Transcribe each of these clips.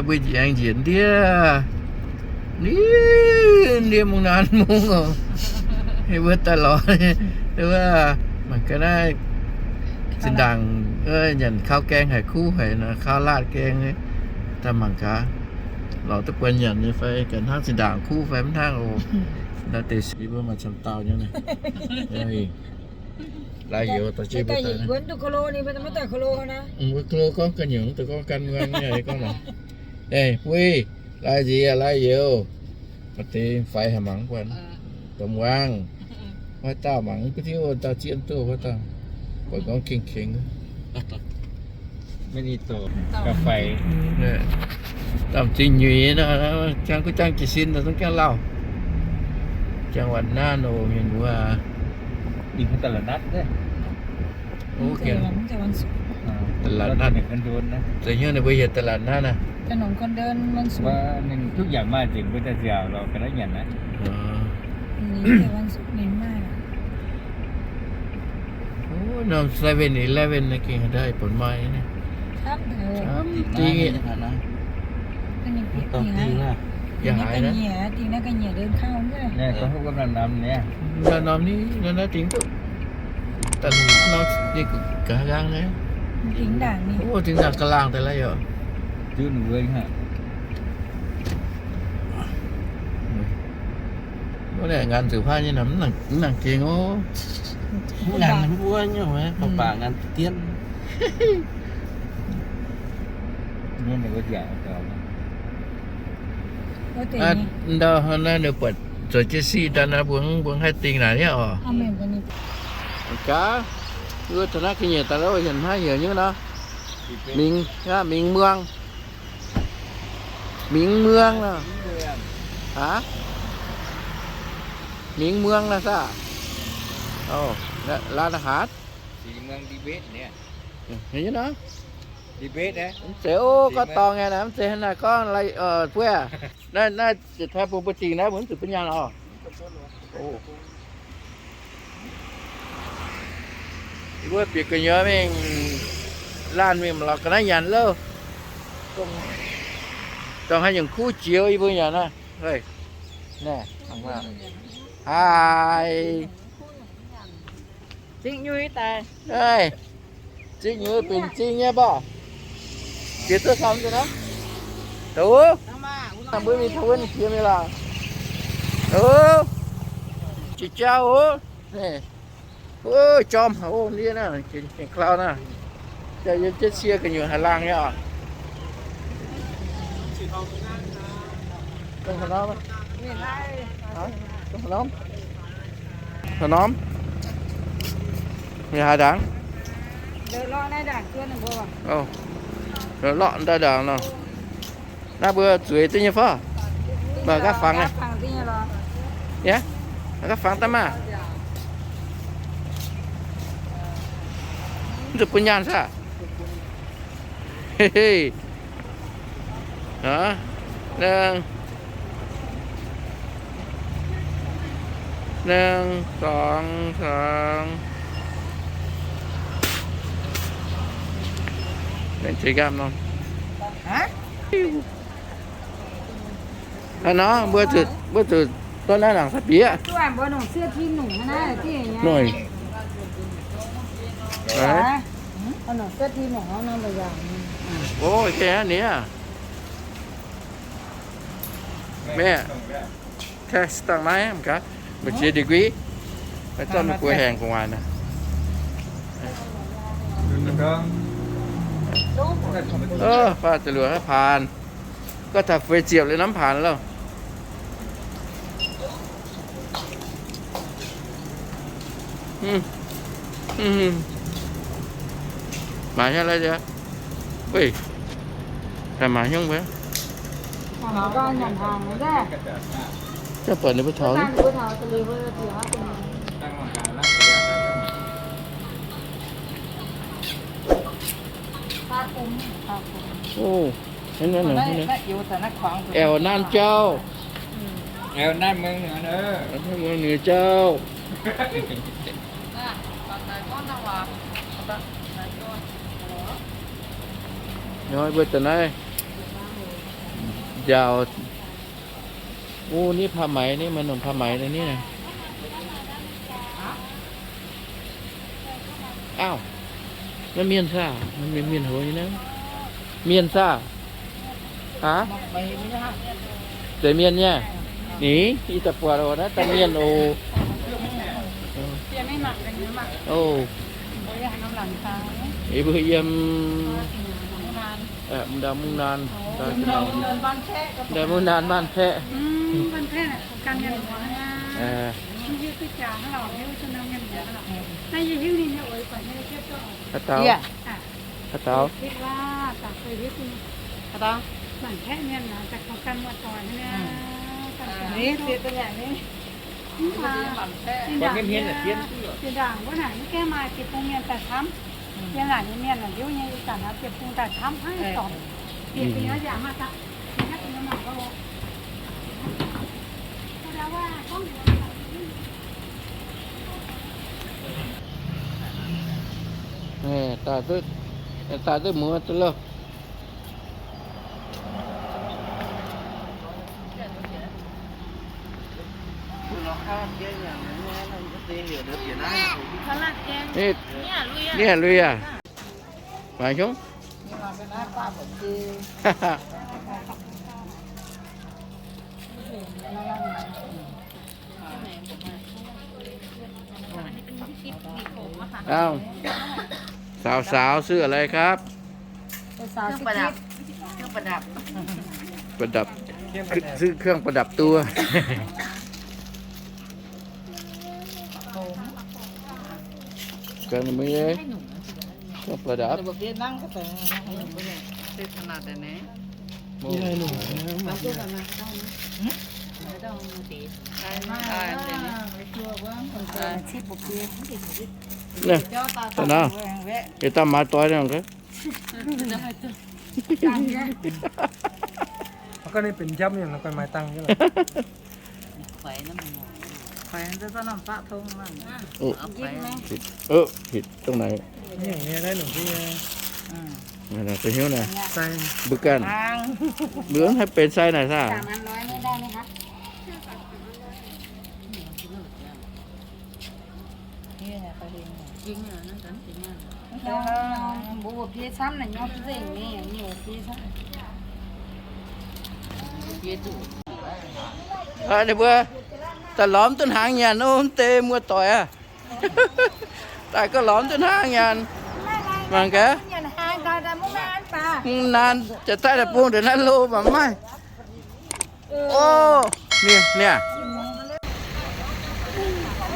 Mbuo aengx njiec ndiev, ndiev, ndiev mungv naanv mungv oc. Mbuo daaih lorz, wuov, mangc gaax naaiv zinh ndaangc nyanc kaux gaeng haic, kuv haic nor, kaux laatv gaeng. Daaih mangc gaax, lorz duqv buonc nyanc nyei fai, gaax hnangv zinh ndaangc kuv fai mv hnangv oc. Naaiv deix seix mbuo maaih camv dauh nyei. Laaix youz daaih jienv mbuo daaih. Mbuo klo gorngv ganh nyungc, mv dungx gorngv gan muangx nyei, gorngv naaic. Ei, buiv, laaix nziex, laaix youz. Maaih deix faix haic mangc mv buatc. Domh muangx. Wuov dauh mangc mv baac diuv dauh zieqv duqv wuov dauh. Buatc gorngv kengx kengx. Ga'faix. Domh zingh nyuix nor, jangx kuv jangx jiez sin nor, zungv jangx lauh. Jangx wanc naaiv nor, mienh muoz. Ninh da'latc natv. Da'latc natv. Za'hnyouv ninh mbuo heuc da'latc natv naaiv. Ninh duqv yaac maaih nzengc mbuo daaih nziaauc lorz ga'naaiv nyanc naaiv. Norm Seven Eleven naaiv gengh haaix dauh bun maaih. Camv dingc. Norm ni, norm naaiv dingc duqv. Da'norm ni ga'hlang naaiv. Dingc ndaangc ga'laangh daaih la'yoc. Wuov naaic nganc zuqc haaix nyei, mv nangc gengh oc. Mv nangc mbuo nyei, baac nganc dienv. Ndau naaiv ninh buatc zoux jienv sic daaih naaiv, mbuo mbuo haih dingh naaic niaa oc. Gaax, wuov taux naaiv ga'nyiec daaih lov, heuc hnangv heuc nyungc nor. Mingh, mingh muangx. Mingh muangx nor. Aav, mingh muangx nor saah? Ov, ร้านอาหาร Mv zeiz ov, gorngv dorngx nyei naaiv, mv zeiz hnangv naaiv gorngv buov. Naaiv, naaiv ziouc taaih bun mbuo dingh naaiv, mbuo mv zuqc bun nyaanh oc. Mbuo bieqc gu'nyuoz mingh laanh mingh lorz ga'naaiv nyanc loh. Dongh haaix nyungc kuv jiex yie mbuo nyanc naaiv. Haaix, zingh nyei, benx zingh nyei mbuo. Jiex duqv camv nzunc naaiv. Dongh wuov, mbuo mingh taux wuov jiex mingh lorqc. Jiex jauv oc. Wuov jorm haic oc, ndiev naaiv, gengh klau naaiv. Jauv yiem jienv cie gu'nyuoz haaix laangh nyei oc. Haaix norm? Mingh haaix ndaangc? Lorqc ndaaih ndaangc nor. Naaiv mbuo zueiz duqv nyei fov? Maaih gaav fangx nyei. Yaac, gaav fangx daaih maah. Mv zuqc bun nyaanh saah? Nengh, nengh, dorngx, dorngx. Nengh, nor. Hnangv nor, mbuo zuqc, mbuo zuqc dorn naaiv nangc saax bieqc. Noic. Ov, gengh aqv ni aqv. Mienh, test dangh naaiv mangc gaax, mbu'ziex degree, maiv zorqv mingh buo haengh gu'nguaaic naaiv. Faah ziepc luoqc haaix paanx. Gorngv taux feix ziepc liuz norm paanx loh. Maaih hnyouv laiv, weih, maaih hnyouv wuov. Zanc buatc ninh mbuo taux. Aeqv, naaiv jauv. Aeqv, naaiv muangx ninh jauv. Nor, mbuo daaih naaiv. Njaaux. Ov, niv ผ้าไหม niv, maaih norm ผ้าไหม niv. Auv, naaiv mienh saah? Mienh, mienh houx nyei naaiv. Mienh saah? Aav, deix mienh nyei. Ni, ih daaih buatc oc, naaiv daaih mienh oc. Oc, yie mbuo yiem, aa, mungh ndaang mungh naanc, ndaang mungh naanc maanh paeqv. Haaix dauh? Haaix dauh? Zinh ndaangc wuov naaic mv gaengh maaih deic-bung mienh daaih camv. Zinh ndaangc nyei mienh naaic liuz nyei ih zanc naaiv deic-bung daaih camv hnangv dorngx. Daaih duqv muoz duqv loh. Ni haic lui aac. Mangc hnyouv. Auv, สาวๆ ซื้ออะไรครับ? สาวๆ ซื้อกิฟต์ เครื่องประดับ ประดับ ซื้อเครื่องประดับตัว เครื่องประดับ Naaiv, da'naaiv, yietc dauh maaiz doix nor. Ganh benx njamv nyei, ganh maaih dangh nyei lorqc. Ov, ผิดตรงไหน? Mbuo ganh, mbuo haih benx sai naaic saah? Ninh mbuo daaih lorz mv duqv hnaangx nyanc, ov, mv deix muoz-doic aah. Daaih gauh lorz mv duqv hnaangx nyanc. Mangc gaax, mv naan, jaax daaih daaih bung ndongc naaiv lo mv baac mv maaih. Ov, niaa,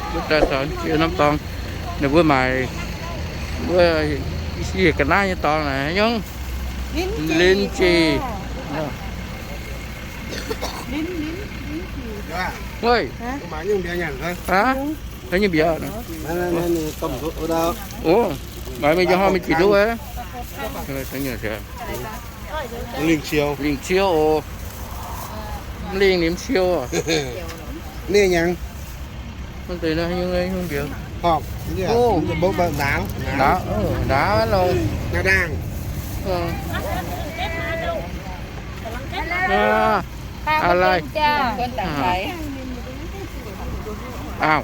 mbuo daaih taux jiex norm dorngx, ninh mbuo maaic, mbuo yie ga'naaiv nyei dorngx naaic nyungc, linh chi. Weih, haaix nyungc mbiauz? Ov, maaiz mingh jiex hnoi mingh jiex duqv wuov. Linh chiêu. Linh chiêu oc. Linh ninh chiêu oc. Ninh nhang. Mv deix naaiv nyungc, nyungc mbiauz. Ov, ndau longx. Ndau ndaangh. อะไร? Ov,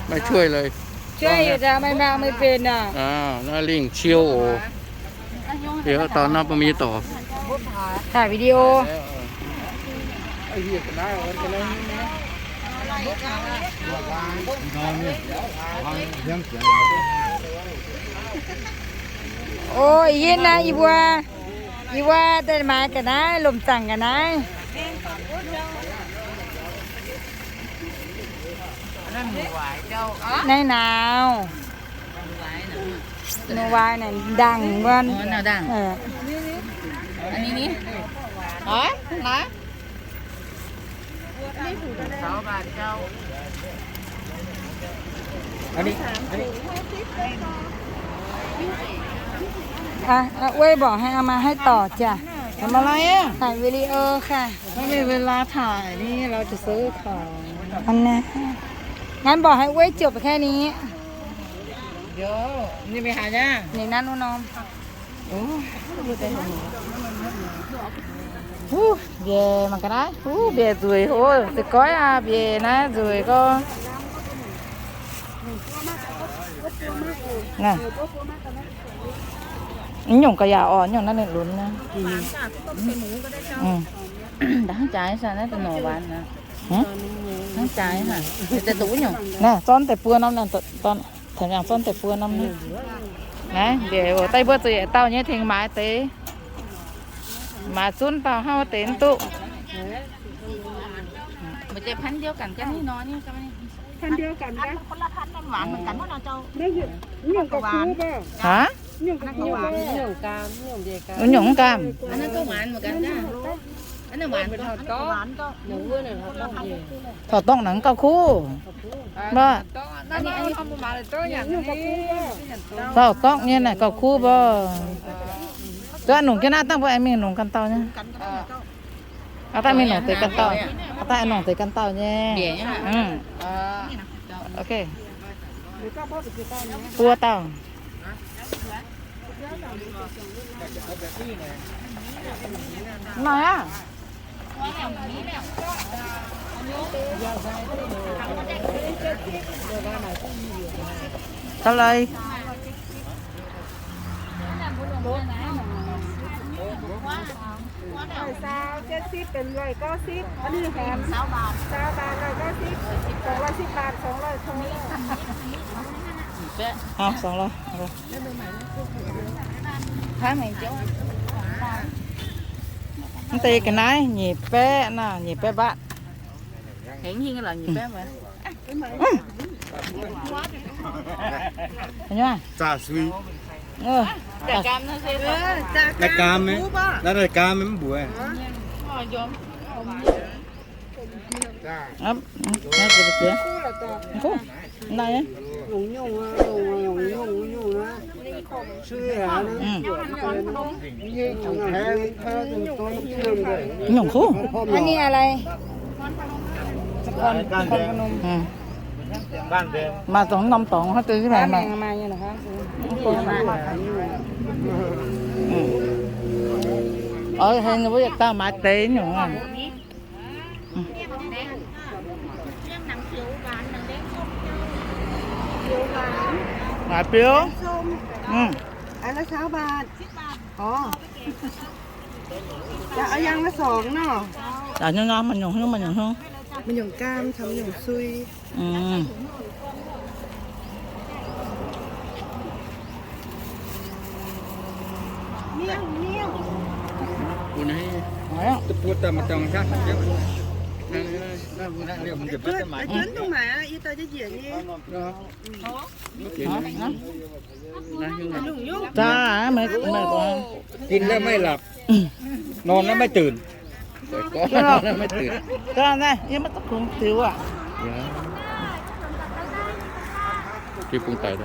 ไม่ช่วยเลย ช่วยอยู่จ้ะ ไม่มากไม่เป็นน่ะ Ov, naaiv linh chiêu oc. Liuz dorh norm bun mingh dorc. Tải video. Ov, ih hitv naaiv, yie mbuo, yie mbuo daaih maaiz ga'naaiv, lomc zaangc ga'naaiv. Naaiv nauz. Nor waai naaic ndaangc wuov. Ov, เอามาให้ต่อจ้ะ ทำอะไรอ่ะ ถ่ายวิดีโอค่ะ ไม่มีเวลาถ่ายนี่ เราจะซื้อของ อันนี้ งั้นบอกให้เว้ยจบแค่นี้ เดี๋ยวนี่ไปหาย่า นี่นั่นนู่นนอน โอ้ย Wuov mbiaec mangc gaax naaiv, wuov mbiaec nzueic, o, se goiv aqv, mbiaec naaiv nzueic gorx. Nyungc ga'yaauc orqc, nyungc naaiv ninh lunx naaiv. Hnangv jaaix naaiv deix nor waanc aqv. Hnangv jaaix hnangv. Naaiv zorqv deix buo norm, taux yangh zorqv deix buo norm naaiv. Naaiv mbiaec daaih mbuo zuqc yietc dauh nyei tengx maaiz deix. Maaiz zunv dauh hnangv wuov deix mv duqv. Haaix? Wuov nyungc mv gaamh. Taux dorngh naaic gauh kuv. Mv baac taux dorngh nyei naaic gauh kuv mv baac. Zuov nongc jienv naaiv dangh mbuo aengx mingh nongc ganh dauh nyei. Aa, dangh mingh nongc deix ganh dauh. Aa, dangh nongc deix ganh dauh nyei. Ok. Buo dauh. Mv nor aqv. Taux leiz. Sau, เจ็ดสิบ เป็น ร้อยเก้าสิบ, อันนี้แถม ซาวบาท ซาวบาท ร้อยเก้าสิบ, สองร้อยสิบบาท สองร้อย พอแล้ว เอา สองร้อย Mv deix ga'naaiv nyic baeqv naaiv, nyic baeqv mbatv. Hengx hingh lorqc nyic baeqv mbatv. Zaah sui. Naaiv gaam, naaiv gaam mv mbuox. Nyungc kuv. อันนี้อะไร นครพนม Maaih dongh norm dorngx haaix deix mv baac maaih. Oix hengx wuov yietc dauh maaiz deix nyungc. Maaiz biouv. Aa, ละ ซาวบาท. Aa, เอาอย่างละสองเนาะ. Maaih nyungc hnyouv, maaih nyungc hnyouv. Maaih nyungc gaam caux maaih nyungc sui. Giv maiv la'bapc, นอนแล้วไม่ตื่น. Nor maiv duqv kungx ziux aqv. Giv bung daic.